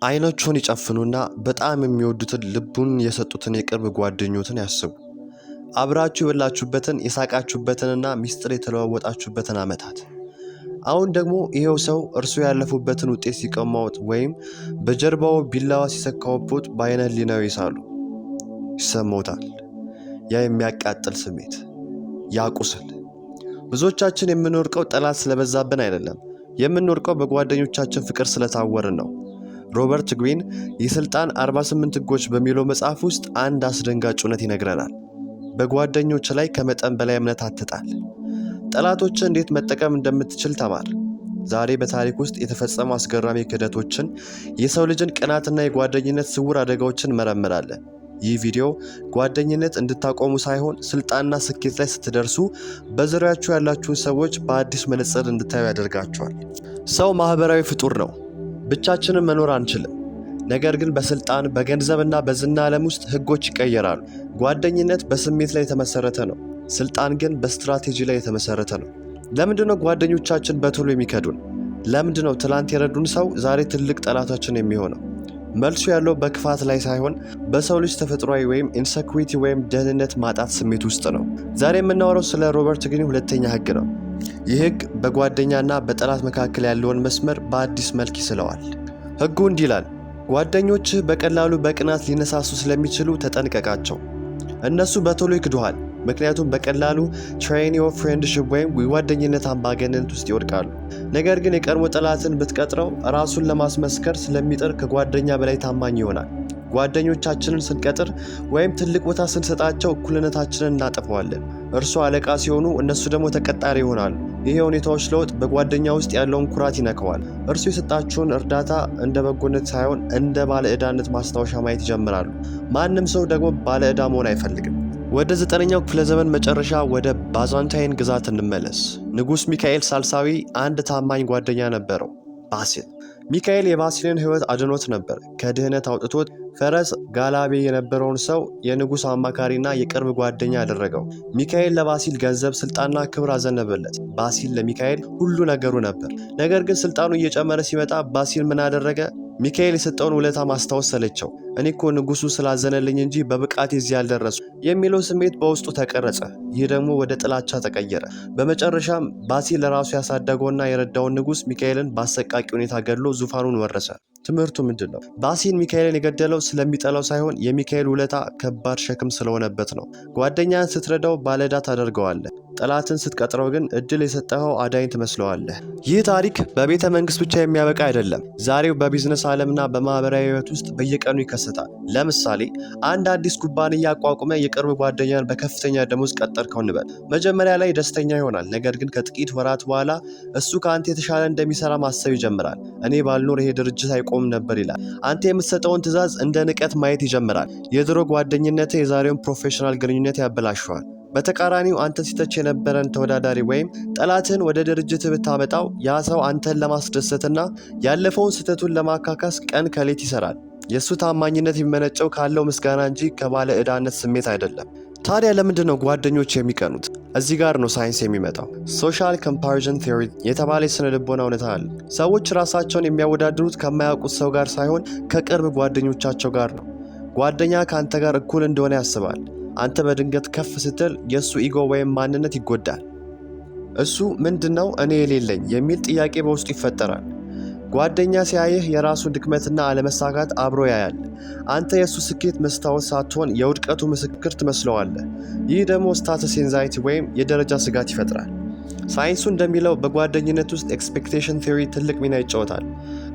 አይኖችዎን ይጨፍኑና በጣም የሚወዱትን፣ ልቡን የሰጡትን የቅርብ ጓደኞትን ያስቡ። አብራችሁ የበላችሁበትን፣ የሳቃችሁበትንና ሚስጥር የተለዋወጣችሁበትን ዓመታት። አሁን ደግሞ ይሄው ሰው እርሶ ያለፉበትን ውጤት ሲቀማዎት ወይም በጀርባው ቢላዋ ሲሰካዎት በአይነ ህሊናዎ ይሳሉ። ይሰማዎታል። ያ የሚያቃጥል ስሜት፣ ያ ቁስል። ብዙዎቻችን የምንወድቀው ጠላት ስለበዛብን አይደለም። የምንወድቀው በጓደኞቻችን ፍቅር ስለታወርን ነው። ሮበርት ግሪን የስልጣን 48 ህጎች በሚለው መጽሐፍ ውስጥ አንድ አስደንጋጭ እውነት ይነግረናል። በጓደኞች ላይ ከመጠን በላይ እምነት አትጣል። ጠላቶችህን እንዴት መጠቀም እንደምትችል ተማር። ዛሬ በታሪክ ውስጥ የተፈጸሙ አስገራሚ ክህደቶችን፣ የሰው ልጅን ቅናትና የጓደኝነት ስውር አደጋዎችን እንመረምራለን። ይህ ቪዲዮ ጓደኝነት እንድታቆሙ ሳይሆን ስልጣንና ስኬት ላይ ስትደርሱ በዙሪያችሁ ያላችሁን ሰዎች በአዲስ መነጽር እንድታዩ ያደርጋችኋል። ሰው ማህበራዊ ፍጡር ነው። ብቻችንን መኖር አንችልም። ነገር ግን በስልጣን፣ በገንዘብና በዝና ዓለም ውስጥ ህጎች ይቀየራሉ። ጓደኝነት በስሜት ላይ የተመሰረተ ነው። ስልጣን ግን በስትራቴጂ ላይ የተመሰረተ ነው። ለምንድነው ጓደኞቻችን በቶሎ የሚከዱን? ለምንድነው ትላንት የረዱን ሰው ዛሬ ትልቅ ጠላታችን የሚሆነው? መልሱ ያለው በክፋት ላይ ሳይሆን በሰው ልጅ ተፈጥሯዊ ወይም insecurity ወይም ደህንነት ማጣት ስሜት ውስጥ ነው። ዛሬ የምናወራው ስለ ሮበርት ግሪን ሁለተኛ ህግ ነው። ይህ ህግ በጓደኛና በጠላት መካከል ያለውን መስመር በአዲስ መልክ ይስለዋል። ህጉ እንዲህ ይላል፦ ጓደኞችህ በቀላሉ በቅናት ሊነሳሱ ስለሚችሉ ተጠንቀቃቸው። እነሱ በቶሎ ይክዱሃል፣ ምክንያቱም በቀላሉ tyranny of friendship ወይም የጓደኝነት አምባገነንነት ውስጥ ይወድቃሉ። ነገር ግን የቀድሞ ጠላትን ብትቀጥረው ራሱን ለማስመስከር ስለሚጥር ከጓደኛ በላይ ታማኝ ይሆናል። ጓደኞቻችንን ስንቀጥር ወይም ትልቅ ቦታ ስንሰጣቸው እኩልነታችንን እናጠፋዋለን። እርሶ አለቃ ሲሆኑ እነሱ ደግሞ ተቀጣሪ ይሆናሉ። ይህ የሁኔታዎች ለውጥ በጓደኛ ውስጥ ያለውን ኩራት ይነካዋል። እርሶ የሰጣችሁን እርዳታ እንደ በጎነት ሳይሆን እንደ ባለ ዕዳነት ማስታወሻ ማየት ይጀምራሉ። ማንም ሰው ደግሞ ባለ ዕዳ መሆን አይፈልግም። ወደ 9ኛው ክፍለ ዘመን መጨረሻ ወደ ባዛንታይን ግዛት እንመለስ። ንጉሥ ሚካኤል ሳልሳዊ አንድ ታማኝ ጓደኛ ነበረው፣ ባሲል። ሚካኤል የባሲልን ሕይወት አድኖት ነበር። ከድህነት አውጥቶት ፈረስ ጋላቢ የነበረውን ሰው የንጉሥ አማካሪና የቅርብ ጓደኛ አደረገው። ሚካኤል ለባሲል ገንዘብ፣ ስልጣንና ክብር አዘነበለት። ባሲል ለሚካኤል ሁሉ ነገሩ ነበር። ነገር ግን ስልጣኑ እየጨመረ ሲመጣ ባሲል ምን አደረገ? ሚካኤል የሰጠውን ውለታ ማስታወስ ሰለቸው። "እኔ እኮ ንጉሱ ስላዘነልኝ እንጂ በብቃቴ እዚህ አልደረስኩም" የሚለው ስሜት በውስጡ ተቀረጸ። ይህ ደግሞ ወደ ጥላቻ ተቀየረ። በመጨረሻም ባሲል ለራሱ ያሳደገውና የረዳውን ንጉስ ሚካኤልን በአሰቃቂ ሁኔታ ገድሎ ዙፋኑን ወረሰ። ትምህርቱ ምንድን ነው? ባሲል ሚካኤልን የገደለው ስለሚጠላው ሳይሆን የሚካኤል ውለታ ከባድ ሸክም ስለሆነበት ነው። ጓደኛህን ስትረዳው ባለዕዳ ታደርገዋለህ። ጠላትን ስትቀጥረው ግን እድል የሰጠኸው አዳኝ ትመስለዋለህ። ይህ ታሪክ በቤተ መንግስት ብቻ የሚያበቃ አይደለም። ዛሬው በቢዝነስ ዓለምና በማህበራዊ ህይወት ውስጥ በየቀኑ ይከሰታል። ለምሳሌ አንድ አዲስ ኩባንያ አቋቁመህ የቅርብ ጓደኛህን በከፍተኛ ደሞዝ ቀጠርከው እንበል። መጀመሪያ ላይ ደስተኛ ይሆናል። ነገር ግን ከጥቂት ወራት በኋላ እሱ ከአንተ የተሻለ እንደሚሰራ ማሰብ ይጀምራል። "እኔ ባልኖር ይሄ ድርጅት አይቆምም ነበር" ይላል። አንተ የምትሰጠውን ትዕዛዝ እንደ ንቀት ማየት ይጀምራል። የድሮ ጓደኝነት የዛሬውን professional ግንኙነት ያበላሸዋል። በተቃራኒው አንተ ሲተች የነበረን ተወዳዳሪ ወይም ጠላትህን ወደ ድርጅትህ ብታመጣው ያ ሰው አንተን ለማስደሰትና ያለፈውን ስህተቱን ለማካካስ ቀን ከሌት ይሰራል። የእሱ ታማኝነት የሚመነጨው ካለው ምስጋና እንጂ ከባለ ዕዳነት ስሜት አይደለም። ታዲያ ለምንድን ነው ጓደኞች የሚቀኑት? እዚህ ጋር ነው ሳይንስ የሚመጣው። Social comparison theory የተባለ የስነ ልቦና እውነታ አለ። ሰዎች ራሳቸውን የሚያወዳድሩት ከማያውቁት ሰው ጋር ሳይሆን ከቅርብ ጓደኞቻቸው ጋር ነው። ጓደኛ ከአንተ ጋር እኩል እንደሆነ ያስባል። አንተ በድንገት ከፍ ስትል የእሱ ego ወይም ማንነት ይጎዳል። እሱ "ምንድነው እኔ የሌለኝ?" የሚል ጥያቄ በውስጡ ይፈጠራል። ጓደኛ ሲያይህ የራሱን ድክመትና አለመሳካት አብሮ ያያል። አንተ የእሱ ስኬት መስታወት ሳትሆን የውድቀቱ ምስክር ትመስለዋለህ። ይህ ደግሞ status anxiety ወይም የደረጃ ስጋት ይፈጥራል። ሳይንሱ እንደሚለው በጓደኝነት ውስጥ expectation theory ትልቅ ሚና ይጫወታል።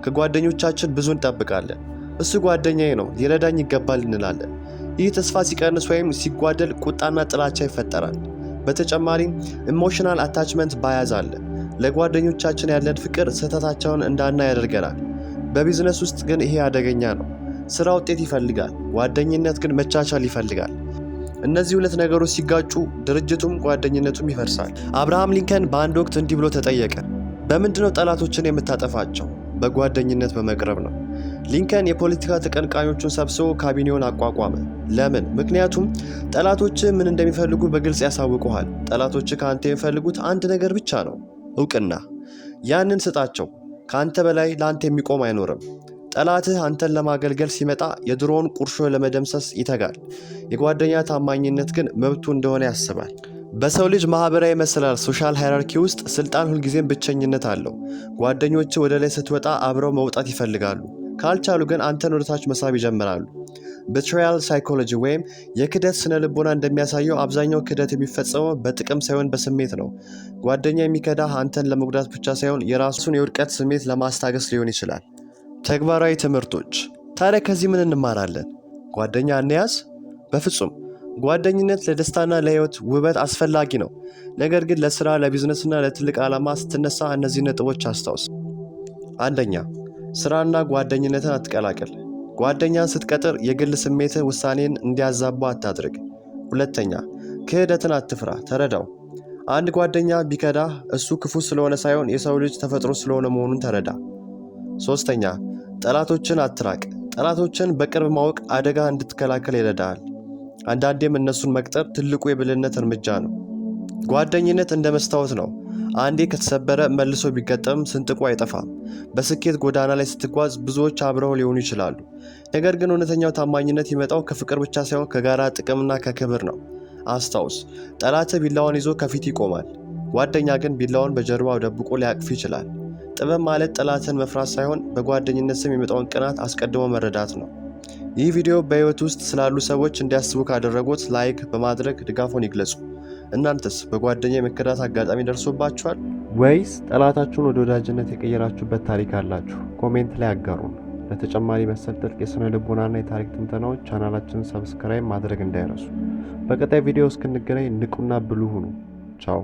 ከጓደኞቻችን ብዙ እንጠብቃለን። "እሱ ጓደኛዬ ነው፣ ሊረዳኝ ይገባል" እንላለን። ይህ ተስፋ ሲቀንስ ወይም ሲጓደል ቁጣና ጥላቻ ይፈጠራል። በተጨማሪም emotional attachment bias አለ። ለጓደኞቻችን ያለን ፍቅር ስህተታቸውን እንዳናይ ያደርገናል። በቢዝነስ ውስጥ ግን ይሄ አደገኛ ነው። ስራ ውጤት ይፈልጋል፣ ጓደኝነት ግን መቻቻል ይፈልጋል። እነዚህ ሁለት ነገሮች ሲጋጩ ድርጅቱም ጓደኝነቱም ይፈርሳል። አብርሃም ሊንከን በአንድ ወቅት እንዲህ ብሎ ተጠየቀ፦ "በምንድነው ጠላቶችህን የምታጠፋቸው?" "በጓደኝነት በመቅረብ ነው።" ሊንከን የፖለቲካ ተቀናቃኞቹን ሰብስቦ ካቢኔውን አቋቋመ። ለምን? ምክንያቱም ጠላቶችህ ምን እንደሚፈልጉ በግልጽ ያሳውቁሃል። ጠላቶችህ ከአንተ የሚፈልጉት አንድ ነገር ብቻ ነው፣ እውቅና። ያንን ስጣቸው። ከአንተ በላይ ለአንተ የሚቆም አይኖርም። ጠላትህ አንተን ለማገልገል ሲመጣ የድሮውን ቁርሾ ለመደምሰስ ይተጋል። የጓደኛ ታማኝነት ግን መብቱ እንደሆነ ያስባል። በሰው ልጅ ማህበራዊ መሰላል social hierarchy ውስጥ ስልጣን ሁልጊዜም ብቸኝነት አለው። ጓደኞች ወደ ላይ ስትወጣ አብረው መውጣት ይፈልጋሉ። ካልቻሉ ግን አንተን ወደታች መሳብ ይጀምራሉ። Betrayal psychology ወይም የክህደት ስነ ልቦና እንደሚያሳየው አብዛኛው ክህደት የሚፈጸመው በጥቅም ሳይሆን በስሜት ነው። ጓደኛ የሚከዳህ አንተን ለመጉዳት ብቻ ሳይሆን የራሱን የውድቀት ስሜት ለማስታገስ ሊሆን ይችላል። ተግባራዊ ትምህርቶች። ታዲያ ከዚህ ምን እንማራለን? ጓደኛ እንያዝ? በፍጹም። ጓደኝነት ለደስታና ለህይወት ውበት አስፈላጊ ነው። ነገር ግን ለስራ፣ ለቢዝነስና ለትልቅ ዓላማ ስትነሳ እነዚህ ነጥቦች አስታውስ። አንደኛ፣ ስራና ጓደኝነትን አትቀላቅል። ጓደኛን ስትቀጥር የግል ስሜትህ ውሳኔን እንዲያዛባ አታድርግ። ሁለተኛ፣ ክህደትን አትፍራ፣ ተረዳው። አንድ ጓደኛ ቢከዳህ እሱ ክፉ ስለሆነ ሳይሆን የሰው ልጅ ተፈጥሮ ስለሆነ መሆኑን ተረዳ። ሶስተኛ፣ ጠላቶችን አትራቅ። ጠላቶችን በቅርብ ማወቅ አደጋ እንድትከላከል ይረዳሃል። አንዳንዴም እነሱን መቅጠር ትልቁ የብልህነት እርምጃ ነው። ጓደኝነት እንደ መስታወት ነው። አንዴ ከተሰበረ መልሶ ቢገጠም ስንጥቁ አይጠፋም። በስኬት ጎዳና ላይ ስትጓዝ ብዙዎች አብረው ሊሆኑ ይችላሉ። ነገር ግን እውነተኛው ታማኝነት የሚመጣው ከፍቅር ብቻ ሳይሆን ከጋራ ጥቅምና ከክብር ነው። አስታውስ፣ ጠላትህ ቢላዋን ይዞ ከፊት ይቆማል። ጓደኛ ግን ቢላዋን በጀርባው ደብቆ ሊያቅፍ ይችላል። ጥበብ ማለት ጠላትን መፍራት ሳይሆን በጓደኝነት ስም የሚመጣውን ቅናት አስቀድሞ መረዳት ነው። ይህ ቪዲዮ በሕይወት ውስጥ ስላሉ ሰዎች እንዲያስቡ ካደረጉት like በማድረግ ድጋፎን ይግለጹ። እናንተስ በጓደኛ የመከዳት አጋጣሚ ደርሶባችኋል ወይስ ጠላታችሁን ወደ ወዳጅነት የቀየራችሁበት ታሪክ አላችሁ? Comment ላይ አጋሩን። ለተጨማሪ መሰል ጥልቅ የስነ ልቦናና የታሪክ ትንተናዎች ቻናላችንን subscribe ማድረግ እንዳይረሱ። በቀጣይ ቪዲዮ እስክንገናኝ ንቁና ብልህ ሁኑ። ቻው።